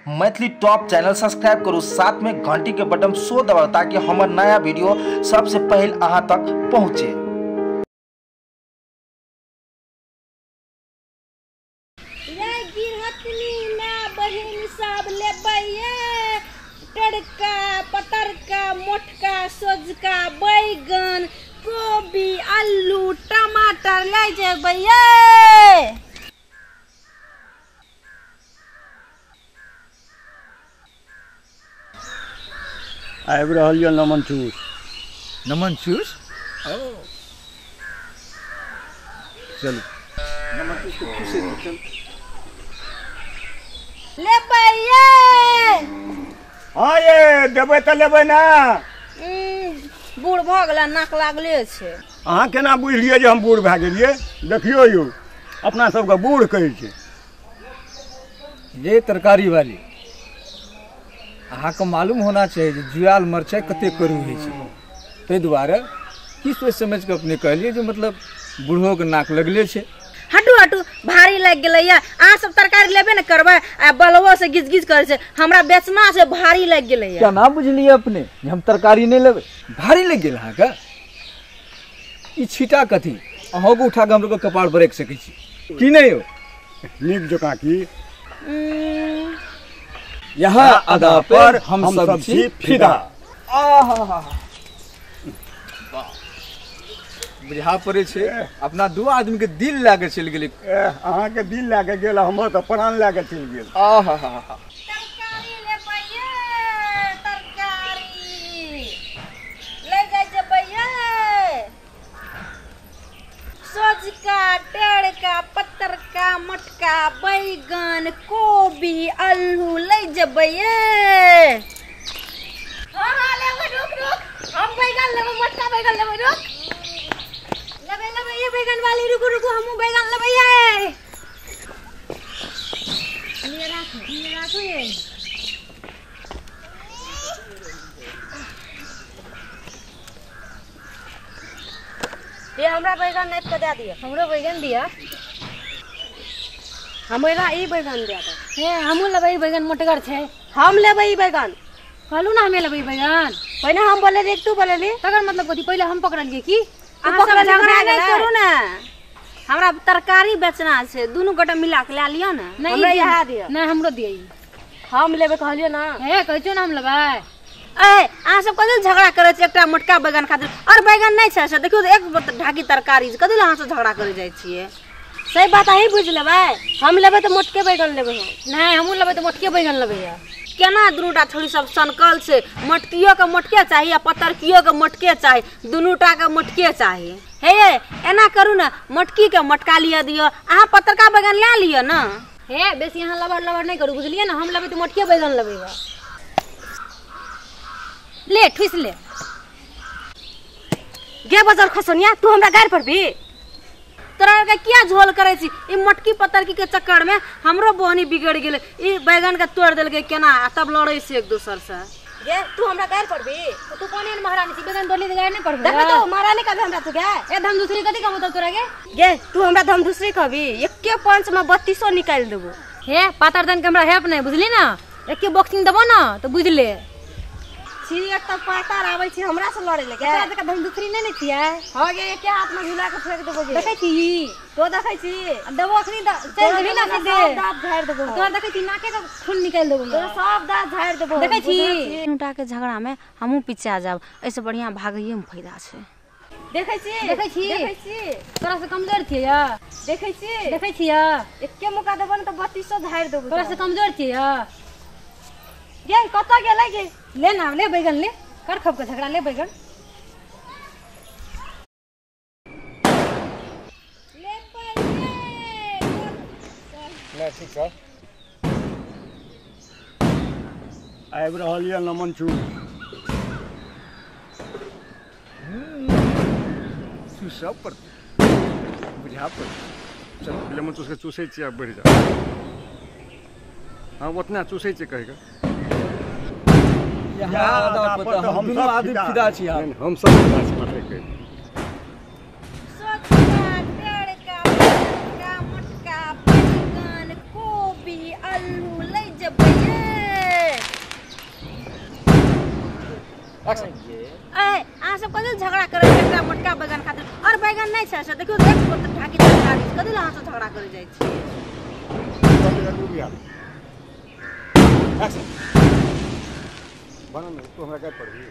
Maithili top channel subscribe करू, साथ में घंटी के बटन सो दबाउ ताकि हमर नया वीडियो सबसे पहले अहाँ तक पहुँचे। सब लेबै टड़का पतरका मोटका सोझका बैगन कोबी आलू टमाटर ले जेबै। आबि रहल यऽ नमन चूस। नमन चूस? चलू नमन चूस के चूसे चल लेबै। हाँ ये देबै तऽ लेबै ना। बूढ़ भऽ गेला, नाक लागले छै। अहाँ केना बुझलियै जे हम बूढ़ भए गेलियै? देखियौ यौ, अपना सबके बूढ़ कहै छै। ये तरकारी वाली, अहाँके मालूम होना चाही जे जुआल मरचाइ कते करू होइ छै। ताहि दुआरे की सोचि समझि कऽ अपने कहलियै जे मतलब बूढ़ोके नाक लगले छै। हटू हटू, भारी लागि गेलैया। अहाँ सब तरकारी लेबे ने करबै आ बलवो से गिज गिज करै छै। हमरा बेचना छै, भारी लागि गेलैया। केना बुझलियै अपने जे हम तरकारी नहि लेबै? भारी लागि गेल अहाँके? ई छीटा कथी अहाँके उठा कऽ हमरो कपार पर राखि सकै छी की नहि यौ? नीक जकाँ की यहाँ अदा पर हम सब छी फिदा। आहा, बुझा पड़ै छै अपना दू आदमी के दिल लए के चलि गेलै। अहाँके दिल लए के गेल, हमर तऽ प्राण लए के चलि गेल। आहा, तरकारी लेबै, तरकारी ले जाइ जेबै। सोझका टेढ़का पतरका मोटका बैगन कोबी आलू ले जेबै। हाँ हाँ लेबै, रुक रुक, हम बैगन लेबै, मोटका बैगन लेबै, रुक लेबै लेबै ये बैगन वाली, रुकू रुकू, हमहूँ बैगन लेबै। ये राखू, ये राखू ये। ये हमरा बैगन नापि के दए दिअ। हमरो बैगन दिअ। हमरा ई बैगन दए दे। हे हमहूँ लेबै ई बैगन, मोटगर छै। हम लेबै ई बैगन। कहलू ना हमे लेबै ई बैगन। पहिने हम बोललियै, तू बोलली। तकर मतलब कथी? पहिले हम पकड़लियै की? अहाँ सब झगड़ा नहि करू ने, हमरा तरकारी बेचना छै, दुनू गोटा मिला के लए लिअ ने। हमरा इएह दिअ। नहि हमरो दिअ ई। हम लेबै कहलियै ना। हे कहै छियौ ना हम लेबै। ए अहाँ सब कथी झगड़ा करै छी एकटा मोटका बैगन खातिर? और बैगन नहि छै से देखियौ, एक ढाकी तरकारी छै, कथी लए अहाँ सब झगड़ा करै जाइ छियै? सही बात अहीं बुझि लेबै। हम लेबै तऽ मोटके बैगन लेबै हम। नहि हमहूँ लेबै तऽ मोटके बैगन लेबै। केना दुनूटा छोड़ी सब सनकल छै? मोटकियो के मोटके चाही आ पतरकियो के मोटके चाही, दुनूटा के मोटके चाही। हे ये एना करू ने, मोटकी के मोटका लिअ दियौ, अहाँ पतरका बैगन लए लिअ ने। हे बेसी अहाँ लबड़ लबड़ नहि करू, बुझलियै ने? हम लेबै तऽ मोटके बैगन लेबै। ले ठुसि ले। गे बजर खसनिया, तू हमरा गारि पड़बी? तोरा के किया झोल करै छी? ई मोटकी पतरकी के चक्कर में हमरो बोहनी बिगड़ गेलै। ई बैगन के तोड़ देलकै केना, आ तब लड़ै छै एक दोसर से। गे तू हमरा गारि पड़बी? तू कोन एहन महारानी छी, बैगन तोड़ली तऽ गारि नहि पड़बै? देखबे तो महारानी कहबे हमरा तू गे। ए धम दूसरी कथी कहबो तब तोरा गे? गे तू हमरा धम दूसरी कहबी, एके पंच में 32 निकालि देबो। हे पातर दन के हमरा हेप नहि, बुझली ना? एके बॉक्सिंग देबो ना तऽ बुझि ले। छी एक तऽ पातर आबै छी हमरा से लड़ै ले गे। तोरा जकाँ धम दूसरी नहि ने छियै। हँ गे, एके हाथ में झुला के फेंक देबो गे। देखै छी? तो देखै छी? देबो अखनी तऽ चलि जेबही ना सीधे। सब दाँत झाड़ि देबो। तोरा देखै छी नाके के खून निकालि देबो। तोरा सब दाँत झाड़ि देबो। देखै छी? दुनूटा के झगड़ा में हमहूँ पिचा जाब, एहिसँ बढ़िआँ भागैये में फायदा छै। देखै छी? देखै छी? देखै छी? तोरा से कमजोर छियै? देखै छी? देखै छियै? एके मौका देबो ने तऽ 32 झाड़ि देबो। तोरा से कमजोर छियै? गे कतऽ गेलै गे? ले ना, ले बैगन ले, कर खब के झगड़ा, ले बैगन ले। ठीक छै, आबि रहल यऽ नमन चूस। चूसब पड़तै, बुझा पड़तै। चल लेमन चूस के चूसै छियै, आब बढ़ि जाउ। हाँ ओतना चूसै छियै कहिके। यहाँ अदा पर तऽ हम दुनू आदमी फिदा छी। हम सब फिदा छी। सोझका टेढ़का पतरका मोटका बैगन कोबी आलू ले जेबै। एक्शन। ए अहाँ सब कथी झगड़ा करै छी एकटा मोटका बैगन खातिर? और बैगन नहि छै से देखियौ, एक गोट ढाकी तरकारी छै, कथी लए अहाँ सब झगड़ा करै जाइ छी? एक्शन। बनल तू हमरा गाड़ि पढ़बी।